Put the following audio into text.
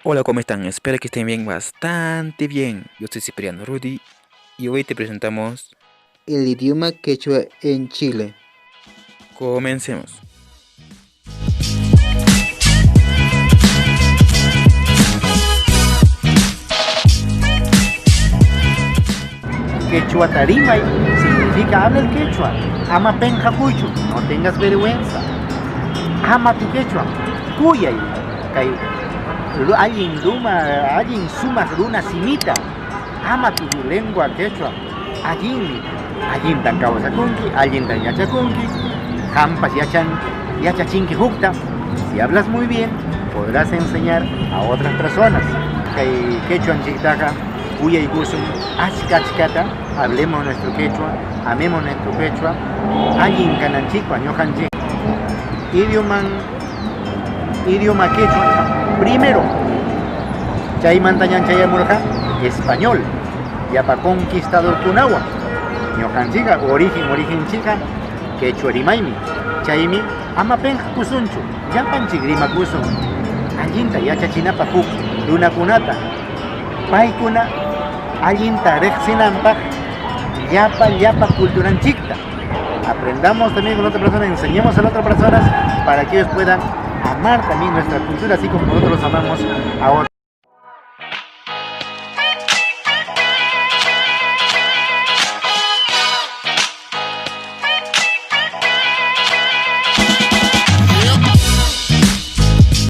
Hola, ¿cómo están? Espero que estén bien, bastante bien. Yo soy Cipriano Rudy y hoy te presentamos el idioma quechua en Chile. Comencemos. Quechua tarimay significa habla el quechua. Ama penqakuychu, no tengas vergüenza. Ama tu quechua, kuyay, kay allin ruma, allin sumaq runa simita. Ama tu lengua quechua, allinmi, allintan kawsakunki, allintan yachakunki, qampas yachan, yachachinki hukta. Si hablas muy bien, podrás enseñar a otras personas. Kay quechuanchiktaqa kuyaykusun achka achkata, hablemos nuestro quechua, amemos nuestro quechua, allin kananchikpa ñuqanchik. Idioma, idioma quechua, primero, chaymanta chayamurqa español, llapa conquistadorkunawan, ñuqanchikqa origen origenchikqa quechua rimaymi, chaymi ama penqakusunchu, llapanchik rimakusun, allinta yachachinapaq huk runakunata, paykuna allinta riqsinanpaq llapa llapa culturanchikta. Aprendamos también con otra persona, enseñemos a las otras personas para que ellos puedan amar también nuestra cultura, así como nosotros amamos a otros.